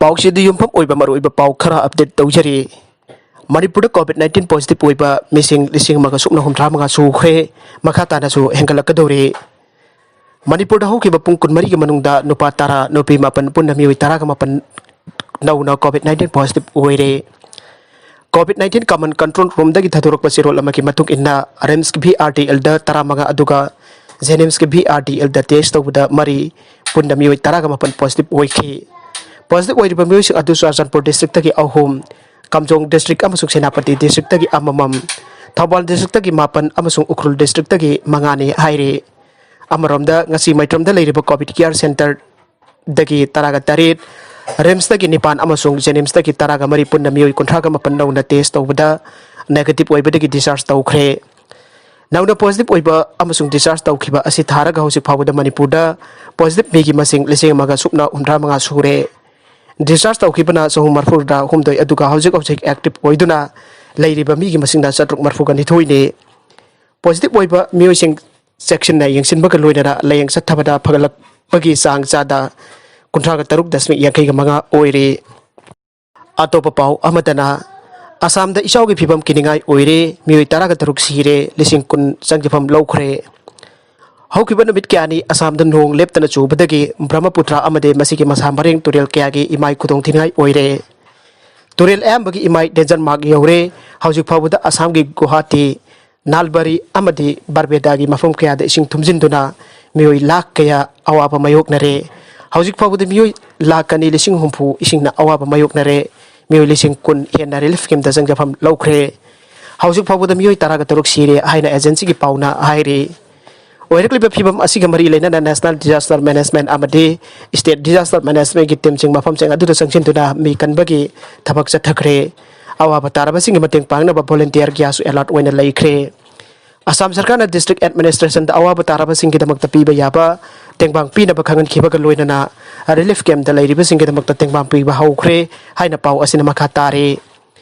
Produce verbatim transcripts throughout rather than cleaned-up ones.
ꯄꯥꯎꯁꯤꯗ ꯌꯨꯝꯐꯝ ꯑꯣꯏꯕ ꯃꯔꯨꯑꯣꯏꯕ ꯄꯥꯎ ꯈꯔ ꯑꯞꯗꯦꯠ ꯇꯧꯖꯔꯤ꯫ ꯃꯅꯤꯄꯨꯔꯗ ꯀꯣꯚꯤꯗ ꯅꯥꯏꯟꯇꯤꯟ ꯄꯣꯖꯤꯇꯤꯚ ꯑꯣꯏꯕ ꯃꯤꯁꯤꯡ ꯂꯤꯁꯤꯡ ꯑꯃꯒ ꯁꯨꯞꯅ ꯍꯨꯝꯗ꯭ꯔꯥ ꯃꯉꯥ ꯁꯨꯈ꯭ꯔꯦ꯫ ꯃꯈꯥ ꯇꯥꯅꯁꯨ ꯍꯦꯟꯒꯠꯂꯛꯀꯗꯧꯔꯤ꯫ ꯃꯅꯤꯄꯨꯔꯗ ꯍꯧꯈꯤꯕ ꯄꯨꯡ ꯀꯨꯟꯃꯔꯤꯒꯤ ꯃꯅꯨꯡꯗ ꯅꯨꯄꯥ ꯇꯔꯥ, ꯅꯨꯄꯤ ꯃꯥꯄꯟ, ꯄꯨꯟꯅ ꯃꯤꯑꯣꯏ ꯇꯔꯥꯒ ꯃꯥꯄꯟ ꯅꯧꯅ ꯀꯣꯚꯤꯗ ꯅꯥꯏꯟꯇꯤꯟ ꯄꯣꯖꯤꯇꯤꯚ ꯑꯣꯏꯔꯦ꯫ ꯀꯣꯚꯤꯗ ꯅꯥꯏꯟꯇꯤꯟ ꯀꯃꯟ ꯀꯟꯇ꯭ꯔꯣꯜ ꯔꯨꯝꯗꯒꯤ ꯊꯥꯗꯣꯔꯛꯄ ꯆꯦꯔꯣꯜ ꯑꯃꯒꯤ ꯃꯇꯨꯡ ꯏꯟꯅ, ꯔꯤꯝꯁꯀꯤ ꯚꯤ ꯑꯥꯔ ꯗꯤ ꯑꯦꯜꯗ ꯇꯔꯥꯃꯉꯥ, ꯑꯗꯨꯒ ꯖꯦꯅꯤꯝꯁꯀꯤ ꯚꯤ ꯑꯥꯔ ꯗꯤ ꯑꯦꯜꯗ ꯇꯦꯁ ꯇꯧꯕꯗ ꯃꯔꯤ, ꯄꯨꯟꯅ ꯃꯤꯑꯣꯏ ꯇꯔꯥꯒ ꯃꯥꯄꯟ ꯄꯣꯖꯤꯇꯤꯚ ꯑꯣꯏꯈꯤ꯫ ꯄꯣꯖꯤꯇꯤꯚ ꯑꯣꯏꯔꯤꯕ ꯃꯤꯑꯣꯏꯁꯤꯡ ꯑꯗꯨ ꯆꯨꯔꯥꯆꯥꯟꯄꯨꯔ ꯗꯤꯁꯇ꯭ꯔꯤꯛꯇꯒꯤ ꯑꯍꯨꯝ, ꯀꯥꯝꯖꯣꯡ ꯗꯤꯁꯇ꯭ꯔꯤꯛ ꯑꯃꯁꯨꯡ ꯁꯦꯅꯥꯄꯇꯤ ꯗꯤꯁꯇ꯭ꯔꯤꯛꯇꯒꯤ ꯑꯃꯃꯝ, ꯊꯧꯕꯥꯜ ꯗꯤꯁꯇ꯭ꯔꯤꯛꯇꯒꯤ ꯃꯥꯄꯟ ꯑꯃꯁꯨꯡ ꯎꯈ꯭ꯔꯨꯜ ꯗꯤꯁꯇ꯭ꯔꯤꯛꯇꯒꯤ ꯃꯉꯥꯅꯤ ꯍꯥꯏꯔꯤ꯫ ꯑꯃꯔꯣꯝꯗ, ꯉꯁꯤ ꯃꯩꯇ꯭ꯔꯝꯗ ꯂꯩꯔꯤꯕ ꯀꯣꯚꯤꯗ ꯀꯤꯌꯔ ꯁꯦꯟꯇꯔꯗꯒꯤ ꯇꯔꯥꯒ ꯇꯔꯦꯠ, ꯔꯤꯝꯁꯇꯒꯤ ꯅꯤꯄꯥꯟ ꯑꯃꯁꯨꯡ ꯖꯦꯅꯤꯝꯁꯇꯒꯤ ꯇꯔꯥꯒ ꯃꯔꯤ, ꯄꯨꯟꯅ ꯃꯤꯑꯣꯏ ꯀꯨꯟꯊ꯭ꯔꯥꯒ ꯃꯥꯄꯟ ꯅꯧꯅ ꯇꯦꯁ ꯇꯧꯕꯗ ꯅꯦꯒꯦꯇꯤꯚ ꯑꯣꯏꯕꯗꯒꯤ ꯗꯤꯁꯆꯥꯔꯖ ꯇꯧꯈ꯭ꯔꯦ꯫ ꯅꯧꯅ ꯄꯣꯖꯤꯇꯤꯚ ꯑꯣꯏꯕ ꯑꯃꯁꯨꯡ ꯗꯤꯁꯆꯥꯔꯖ ꯇꯧꯈꯤꯕ ꯑꯁꯤ ꯊꯥꯔꯒ ꯍꯧꯖꯤꯛ ꯐꯥꯎꯕꯗ ꯃꯅꯤꯄꯨꯔꯗ ꯄꯣꯖꯤꯇꯤꯚ ꯃꯤꯒꯤ ꯃꯁꯤꯡ ꯂꯤꯁꯤꯡ ꯑꯃꯒ ꯁꯨꯞꯅ ꯍꯨꯝꯗ꯭ꯔꯥ ꯃꯉꯥ ꯁꯨꯔꯦ꯫ ꯗꯤꯁꯆꯥꯔꯖ ꯇꯧꯈꯤꯕꯅ ꯆꯍꯨꯝ ꯃꯔꯤꯐꯨ ꯍꯨꯝꯗꯣꯏ, ꯑꯗꯨꯒ ꯍꯧꯖꯤꯛ ꯍꯧꯖꯤꯛ ꯑꯦꯛꯇꯤꯚ ꯑꯣꯏꯗꯨꯅ ꯂꯩꯔꯤꯕ ꯃꯤꯒꯤ ꯃꯁꯤꯡꯅ ꯆꯥꯇ꯭ꯔꯨꯛ ꯃꯔꯤꯐꯨꯒ ꯅꯤꯊꯣꯏꯅꯤ꯫ ꯄꯣꯖꯤꯇꯤꯚ ꯑꯣꯏꯕ ꯃꯤꯑꯣꯏꯁꯤꯡ ꯆꯦꯛꯁꯤꯟꯅ ꯌꯦꯡꯁꯤꯟꯕꯒ ꯂꯣꯏꯅꯅ ꯂꯥꯌꯦꯡ ꯆꯠꯊꯕꯗ ꯐꯒꯠꯂꯛꯄꯒꯤ ꯆꯥꯡ ꯆꯥꯗ ꯀꯨꯟꯊ꯭ꯔꯥꯒ ꯇꯔꯨꯛ ꯗꯁꯃꯤꯛ ꯌꯥꯡꯈꯩꯒ ꯃꯉꯥ ꯑꯣꯏꯔꯦ꯫ ꯑꯇꯣꯞꯄ ꯄꯥꯎ ꯑꯃꯗꯅ, ꯑꯁꯥꯝꯗ ꯏꯆꯥꯎꯒꯤ ꯐꯤꯕꯝ ꯀꯤꯅꯤꯡꯉꯥꯏ ꯑꯣꯏꯔꯦ, ꯃꯤꯑꯣꯏ ꯇꯔꯥꯒ ꯇꯔꯨꯛ ꯁꯤꯔꯦ, ꯂꯤꯁꯤꯡ ꯀꯨꯟ ꯆꯪꯖꯐꯝ ꯂꯧꯈ꯭ꯔꯦ꯫ ꯍꯧꯈꯤꯕ ꯅꯨꯃꯤꯠ ꯀꯌꯥꯅꯤ ꯑꯁꯥꯝꯗ ꯅꯣꯡ ꯂꯦꯞꯇꯅ ꯆꯨꯕꯗꯒꯤ ꯕ꯭ꯔꯍ꯭ꯃꯄꯨꯇ꯭ꯔ ꯑꯃꯗꯤ ꯃꯁꯤꯒꯤ ꯃꯁꯥ ꯃꯔꯦꯡ ꯇꯨꯔꯦꯜ ꯀꯌꯥꯒꯤ ꯏꯃꯥꯏ ꯈꯨꯗꯣꯡ ꯊꯤꯅꯤꯡꯉꯥꯏ ꯑꯣꯏꯔꯦ꯫ ꯇꯨꯔꯦꯜ ꯑꯌꯥꯝꯕꯒꯤ ꯏꯃꯥꯏ ꯗꯦꯟꯖꯔ ꯃꯥꯔꯛ ꯌꯧꯔꯦ꯫ ꯍꯧꯖꯤꯛ ꯐꯥꯎꯕꯗ ꯑꯁꯥꯝꯒꯤ ꯒꯨꯋꯥꯍꯥꯇꯤ, ꯅꯥꯜꯕꯥꯔꯤ ꯑꯃꯗꯤ ꯕꯔꯕꯦꯗꯥꯒꯤ ꯃꯐꯝ ꯀꯌꯥꯗ ꯏꯁꯤꯡ ꯊꯨꯝꯖꯤꯟꯗꯨꯅ ꯃꯤꯑꯣꯏ ꯂꯥꯈ ꯀꯌꯥ ꯑꯋꯥꯕ ꯃꯥꯌꯣꯛꯅꯔꯦ꯫ ꯍꯧꯖꯤꯛ ꯐꯥꯎꯕꯗ ꯃꯤꯑꯣꯏ ꯂꯥꯈ ꯑꯅꯤ ꯂꯤꯁꯤꯡ ꯍꯨꯝꯐꯨ ꯏꯁꯤꯡꯅ ꯑꯋꯥꯕ ꯃꯥꯌꯣꯛꯅꯔꯦ꯫ ꯃꯤꯑꯣꯏ ꯂꯤꯁꯤꯡ ꯀꯨꯟ ꯍꯦꯟꯅ ꯔꯤꯂꯤꯐ ꯀꯦꯝꯞꯇ ꯆꯪꯖꯐꯝ ꯂꯧꯈ꯭ꯔꯦ꯫ ꯍꯧꯖꯤꯛ ꯐꯥꯎꯕꯗ ꯃꯤꯑꯣꯏ ꯇꯔꯥꯒ ꯇꯔꯨꯛ ꯁꯤꯔꯦ ꯍꯥꯏꯅ ꯑꯦꯖꯦꯟꯁꯤꯒꯤ ꯄꯥꯎꯅ ꯍꯥꯏꯔꯤ꯫ ꯑꯣꯏꯔꯛꯂꯤꯕ ꯐꯤꯕꯝ ꯑꯁꯤꯒ ꯃꯔꯤ ꯂꯩꯅꯅ ꯅꯦꯁꯅꯦꯜ ꯗꯤꯖꯥꯁꯇꯔ ꯃꯦꯅꯦꯖꯃꯦꯟꯠ ꯑꯃꯗꯤ ꯁ꯭ꯇꯦꯠ ꯗꯤꯖꯥꯁꯇꯔ ꯃꯦꯅꯦꯖꯃꯦꯟꯠꯀꯤ ꯇꯤꯝꯁꯤꯡ ꯃꯐꯝꯁꯤꯡ ꯑꯗꯨꯗ ꯆꯪꯁꯤꯟꯗꯨꯅ ꯃꯤ ꯀꯟꯕꯒꯤ ꯊꯕꯛ ꯆꯠꯊꯈ꯭ꯔꯦ꯫ ꯑꯋꯥꯕ ꯇꯥꯔꯕꯁꯤꯡꯒꯤ ꯃꯇꯦꯡ ꯄꯥꯡꯅꯕ ꯚꯣꯂꯨꯟꯇꯤꯌꯔ ꯀꯌꯥꯁꯨ ꯑꯦꯂꯔꯠ ꯑꯣꯏꯅ ꯂꯩꯈ꯭ꯔꯦ꯫ ꯑꯁꯥꯝ ꯁꯔꯀꯥꯔꯅ ꯗꯤꯁꯇ꯭ꯔꯤꯛ ꯑꯦꯗꯃꯤꯅꯤꯁꯇ꯭ꯔꯦꯁꯟꯗ ꯑꯋꯥꯕ ꯇꯥꯔꯕꯁꯤꯡꯒꯤꯗꯃꯛꯇ ꯄꯤꯕ ꯌꯥꯕ ꯇꯦꯡꯕꯥꯡ ꯄꯤꯅꯕ ꯈꯪꯍꯟꯈꯤꯕꯒ ꯂꯣꯏꯅꯅ ꯔꯤꯂꯤꯐ ꯀꯦꯝꯞꯇ ꯂꯩꯔꯤꯕꯁꯤꯡꯒꯤꯗꯃꯛꯇ ꯇꯦꯡꯕꯥꯡ ꯄꯤꯕ ꯍꯧꯈ꯭ꯔꯦ ꯍꯥꯏꯅ ꯄꯥꯎ ꯑꯁꯤꯅ ꯃꯈꯥ ꯇꯥꯔꯤ꯫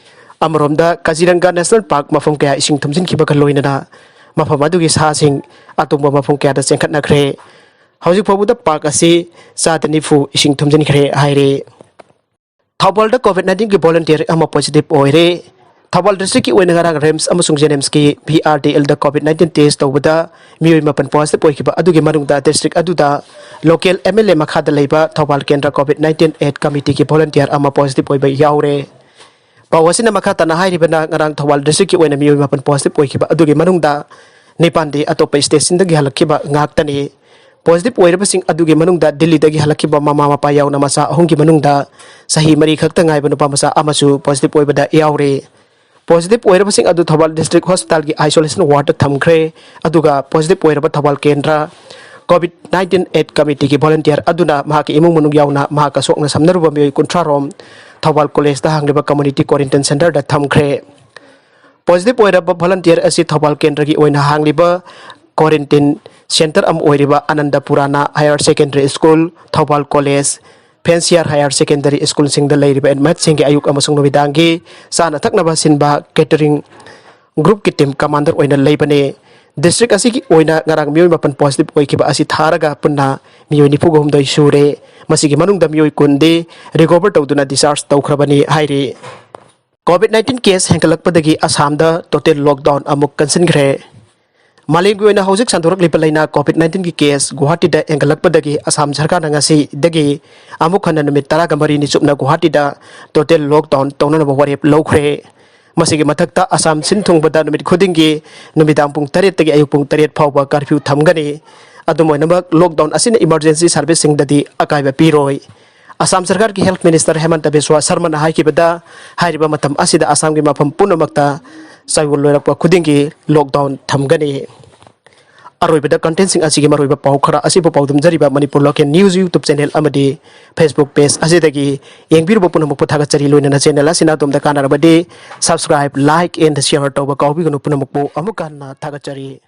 ꯑꯃꯔꯣꯝꯗ, ꯀꯥꯖꯤꯔꯪꯒꯥ ꯅꯦꯁꯅꯦꯜ ꯄꯥꯔꯛ ꯃꯐꯝ ꯀꯌꯥ ꯏꯁꯤꯡ ꯊꯨꯝꯖꯤꯟꯈꯤꯕꯒ ꯂꯣꯏꯅꯅ ꯃꯐꯝ ꯑꯗꯨꯒꯤ ꯁꯥꯁꯤꯡ ꯑꯇꯣꯡꯕ ꯃꯐꯝ ꯀꯌꯥꯗ ꯆꯦꯟꯈꯠꯅꯈ꯭ꯔꯦ꯫ ꯍꯧꯖꯤꯛ ꯐꯥꯎꯕꯗ ꯄꯥꯔꯛ ꯑꯁꯤ ꯆꯥꯗ ꯅꯤꯐꯨ ꯏꯁꯤꯡ ꯊꯨꯝꯖꯤꯟꯈ꯭ꯔꯦ ꯍꯥꯏꯔꯤ꯫ ꯊꯧꯕꯥꯜꯗ ꯀꯣꯚꯤꯗ ꯅꯥꯏꯟꯇꯤꯟꯒꯤ ꯚꯣꯂꯟꯇꯤꯌꯔ ꯑꯃ ꯄꯣꯖꯤꯇꯤꯚ ꯑꯣꯏꯔꯦ꯫ ꯊꯧꯕꯥꯜ ꯗꯤꯁꯇ꯭ꯔꯤꯛꯀꯤ ꯑꯣꯏꯅ ꯉꯔꯥꯡ ꯔꯤꯝꯁ ꯑꯃꯁꯨꯡ ꯖꯦꯅꯤꯝꯁꯀꯤ ꯚꯤ ꯑꯥꯔ ꯗꯤ ꯑꯦꯜꯗ ꯀꯣꯚꯤꯗ ꯅꯥꯏꯟꯇꯤꯟ ꯇꯦꯁ ꯇꯧꯕꯗ ꯃꯤꯑꯣꯏ ꯃꯥꯄꯟ ꯄꯣꯖꯤꯇꯤꯚ ꯑꯣꯏꯈꯤꯕ ꯑꯗꯨꯒꯤ ꯃꯅꯨꯡꯗ ꯗꯤꯁꯇ꯭ꯔꯤꯛ ꯑꯗꯨꯗ ꯂꯣꯀꯦꯜ ꯑꯦꯝ ꯑꯦꯜ ꯑꯦ ꯃꯈꯥꯗ ꯂꯩꯕ ꯊꯧꯕꯥꯜ ꯀꯦꯟꯗ꯭ꯔ ꯀꯣꯚꯤꯗ ꯅꯥꯏꯟꯇꯤꯟ ꯑꯦꯗ ꯀꯃꯤꯇꯤꯒꯤ ꯚꯣꯂꯟꯇꯤꯌꯔ ꯑꯃ ꯄꯣꯖꯤꯇꯤꯚ ꯑꯣꯏꯕ ꯌꯥꯎꯔꯦ꯫ ꯄꯥꯎ ꯑꯁꯤꯅ ꯃꯈꯥ ꯇꯥꯅ ꯍꯥꯏꯔꯤꯕꯅ ꯉꯔꯥꯡ ꯊꯧꯕꯥꯜ ꯗꯤꯁꯇ꯭ꯔꯤꯛꯀꯤ ꯑꯣꯏꯅ ꯃꯤꯑꯣꯏ ꯃꯥꯄꯟ ꯄꯣꯖꯤꯇꯤꯚ ꯑꯣꯏꯈꯤꯕ ꯑꯗꯨꯒꯤ ꯃꯅꯨꯡꯗ ꯅꯤꯄꯥꯟꯗꯤ ꯑꯇꯣꯞꯄ ꯁ꯭ꯇꯦꯠꯁꯤꯡꯗꯒꯤ ꯍꯜꯂꯛꯈꯤꯕ ꯉꯥꯛꯇꯅꯤ꯫ ꯄꯣꯖꯤꯇꯤꯚ ꯑꯣꯏꯔꯕꯁꯤꯡ ꯑꯗꯨꯒꯤ ꯃꯅꯨꯡꯗ ꯗꯤꯜꯂꯤꯗꯒꯤ ꯍꯜꯂꯛꯈꯤꯕ ꯃꯃꯥ ꯃꯄꯥ ꯌꯥꯎꯅ ꯃꯆꯥ ꯑꯍꯨꯝꯒꯤ ꯃꯅꯨꯡꯗ ꯆꯍꯤ ꯃꯔꯤ ꯈꯛꯇ ꯉꯥꯏꯕ ꯅꯨꯄꯥ ꯃꯆꯥ ꯑꯃꯁꯨ ꯄꯣꯖꯤꯇꯤꯚ ꯑꯣꯏꯕꯗ ꯌꯥꯎꯔꯦ꯫ ꯄꯣꯖꯤꯇꯤꯚ ꯑꯣꯏꯔꯕꯁꯤꯡ ꯑꯗꯨ ꯊꯧꯕꯥꯜ ꯗꯤꯁꯇ꯭ꯔꯤꯛ ꯍꯣꯁꯄꯤꯇꯥꯜꯒꯤ ꯑꯥꯏꯁꯣꯂꯦꯁꯟ ꯋꯥꯔꯗꯇ ꯊꯝꯈ꯭ꯔꯦ꯫ ꯑꯗꯨꯒ ꯄꯣꯖꯤꯇꯤꯚ ꯑꯣꯏꯔꯕ ꯊꯧꯕꯥꯜ ꯀꯦꯟꯗ꯭ꯔ ꯀꯣꯚꯤꯗ ꯅꯥꯏꯟꯇꯤꯟ ꯑꯦꯗ ꯀꯃꯤꯇꯤꯒꯤ ꯚꯣꯂꯟꯇꯤꯌꯔ ꯑꯗꯨꯅ ꯃꯍꯥꯛꯀꯤ ꯏꯃꯨꯡ ꯃꯅꯨꯡ ꯌꯥꯎꯅ ꯃꯍꯥꯛꯀ ꯁꯣꯛꯅ ꯁꯝꯅꯔꯨꯕ ꯃꯤꯑꯣꯏ ꯀꯨꯟꯊ꯭ꯔꯥ ꯔꯣꯝ ꯊꯧꯕꯥꯜ ꯀꯣꯂꯦꯖꯇ ꯍꯥꯡꯂꯤꯕ ꯀꯝꯃ꯭ꯌꯨꯅꯤꯇꯤ ꯀ꯭ꯋꯥꯔꯦꯟꯇꯤꯟ ꯁꯦꯟꯇꯔꯗ ꯊꯝꯈ꯭ꯔꯦ꯫ ꯄꯣꯖꯤꯇꯤꯚ ꯑꯣꯏꯔꯕ ꯚꯣꯂꯟꯇꯤꯌꯔ ꯑꯁꯤ ꯊꯧꯕꯥꯜ ꯀꯦꯟꯗ꯭ꯔꯒꯤ ꯑꯣꯏꯅ ꯍꯥꯡꯂꯤꯕ ꯀ꯭ꯋꯥꯔꯦꯟꯇꯤꯟ ꯁꯦꯟꯇꯔ ꯑꯃ ꯑꯣꯏꯔꯤꯕ ꯑꯅꯟꯗꯄꯨꯔꯥꯅꯥ higher secondary school, Thoubal college, ꯐꯦꯟꯁꯤꯌꯥꯔ ꯍꯥꯌꯔ ꯁꯦꯀꯦꯟꯗꯔꯤ ꯁ꯭ꯀꯨꯜꯁꯤꯡꯗ ꯂꯩꯔꯤꯕ ꯏꯟꯃꯦꯠꯁꯤꯡꯒꯤ ꯑꯌꯨꯛ ꯑꯃꯁꯨꯡ ꯅꯨꯃꯤꯗꯥꯡꯒꯤ ꯆꯥꯅ ꯊꯛꯅꯕ ꯁꯤꯟꯕ ꯀꯦꯇꯔꯤꯡ ꯒ꯭ꯔꯨꯞꯀꯤ ꯇꯤꯝ ꯀꯃꯥꯟꯗꯔ ꯑꯣꯏꯅ ꯂꯩꯕꯅꯤ꯫ ꯗꯤꯁꯇ꯭ꯔꯤꯛ ꯑꯁꯤꯒꯤ ꯑꯣꯏꯅ ꯉꯔꯥꯡ ꯃꯤꯑꯣꯏ ꯃꯥꯄꯟ ꯄꯣꯖꯤꯇꯤꯚ ꯑꯣꯏꯈꯤꯕ ꯑꯁꯤ ꯊꯥꯔꯒ ꯄꯨꯟꯅ ꯃꯤꯑꯣꯏ ꯅꯤꯐꯨꯒ ꯍꯨꯝꯗꯣꯏ ꯁꯨꯔꯦ꯫ ꯃꯁꯤꯒꯤ ꯃꯅꯨꯡꯗ ꯃꯤꯑꯣꯏ ꯀꯨꯟꯗꯤ ꯔꯤꯀꯣꯚꯔ ꯇꯧꯗꯨꯅ ꯗꯤꯁꯆꯥꯔꯖ ꯇꯧꯈ꯭ꯔꯕꯅꯤ ꯍꯥꯏꯔꯤ꯫ ꯀꯣꯚꯤꯗ ꯅꯥꯏꯟꯇꯤꯟ ꯀꯦꯁ ꯍꯦꯟꯒꯠꯂꯛꯄꯗꯒꯤ ꯑꯁꯥꯝꯗ ꯇꯣꯇꯦꯜ ꯂꯣꯛꯗꯥꯎꯟ ꯑꯃꯨꯛ ꯀꯟꯁꯤꯟꯈ꯭ꯔꯦ꯫ ꯃꯥꯂꯦꯝꯒꯤ ꯑꯣꯏꯅ ꯍꯧꯖꯤꯛ ꯁꯟꯗꯣꯔꯛꯂꯤꯕ ꯂꯥꯏꯅꯥ ꯀꯣꯚꯤꯗ ꯅꯥꯏꯟꯇꯤꯟꯒꯤ ꯀꯦꯁ ꯒꯨꯋꯥꯍꯥꯇꯤꯗ ꯍꯦꯟꯒꯠꯂꯛꯄꯗꯒꯤ ꯑꯁꯥꯝ ꯁꯔꯀꯥꯔꯅ ꯉꯁꯤꯗꯒꯤ ꯑꯃꯨꯛ ꯍꯟꯅ ꯅꯨꯃꯤꯠ ꯇꯔꯥꯒ ꯃꯔꯤꯅꯤ ꯆꯨꯞꯅ ꯒꯨꯋꯥꯍꯥꯇꯤꯗ ꯇꯣꯇꯦꯜ ꯂꯣꯛꯗꯥꯎꯟ ꯇꯧꯅꯅꯕ ꯋꯥꯔꯦꯞ ꯂꯧꯈ꯭ꯔꯦ꯫ ꯃꯁꯤꯒꯤ ꯃꯊꯛꯇ ꯑꯁꯥꯝ ꯁꯤꯟ ꯊꯨꯡꯕꯗ ꯅꯨꯃꯤꯠ ꯈꯨꯗꯤꯡꯒꯤ ꯅꯨꯃꯤꯗꯥꯡ ꯄꯨꯡ ꯇꯔꯦꯠꯇꯒꯤ ꯑꯌꯨꯛ ꯄꯨꯡ ꯇꯔꯦꯠ ꯐꯥꯎꯕ ꯀꯔꯐ꯭ꯌꯨ ꯊꯝꯒꯅꯤ꯫ ꯑꯗꯨꯝ ꯑꯣꯏꯅꯃꯛ, ꯂꯣꯛꯗꯥꯎꯟ ꯑꯁꯤꯅ ꯏꯃꯔꯖꯦꯟꯁꯤ ꯁꯥꯔꯚꯤꯁꯁꯤꯡꯗꯗꯤ ꯑꯀꯥꯏꯕ ꯄꯤꯔꯣꯏ꯫ ꯑꯁꯥꯝ ꯁꯔꯀꯥꯔꯒꯤ ꯍꯦꯜꯊ ꯃꯤꯅꯤꯁꯇꯔ ꯍꯦꯃꯟꯇ ꯕꯤꯁ꯭ꯋꯥ ꯁꯔꯃꯅ ꯍꯥꯏꯈꯤꯕꯗ, ꯍꯥꯏꯔꯤꯕ ꯃꯇꯝ ꯑꯁꯤꯗ ꯑꯁꯥꯝꯒꯤ ꯃꯐꯝ ꯄꯨꯝꯅꯃꯛꯇ ꯆꯌꯣꯜ ꯂꯣꯏꯔꯛꯄ ꯈꯨꯗꯤꯡꯒꯤ ꯂꯣꯛꯗꯥꯎꯟ ꯊꯝꯒꯅꯤ꯫ ꯑꯔꯣꯏꯕꯗ, ꯀꯟꯇꯦꯟꯁꯤꯡ ꯑꯁꯤꯒꯤ ꯃꯔꯨꯑꯣꯏꯕ ꯄꯥꯎ ꯈꯔ ꯑꯁꯤꯕꯨ ꯄꯥꯎꯗꯝꯖꯔꯤꯕ Manipur local news YouTube channel ꯑꯃꯗꯤ ꯐꯦꯁꯕꯨꯛ ꯄꯦꯖ ꯑꯁꯤꯗꯒꯤ ꯌꯦꯡꯕꯤꯔꯨꯕ ꯄꯨꯝꯅꯃꯛꯄꯨ ꯊꯥꯒꯠꯆꯔꯤ꯫ ꯂꯣꯏꯅꯅ ꯆꯦꯅꯦꯜ ꯑꯁꯤꯅ ꯑꯗꯣꯝꯗ ꯀꯥꯟꯅꯔꯕꯗꯤ subscribe, like and share ꯇꯧꯕ ꯀꯥꯎꯕꯤꯒꯅꯨ꯫ ꯄꯨꯝꯅꯃꯛꯄꯨ ꯑꯃꯨꯛ ꯍꯟꯅ ꯊꯥꯒꯠꯆꯔꯤ꯫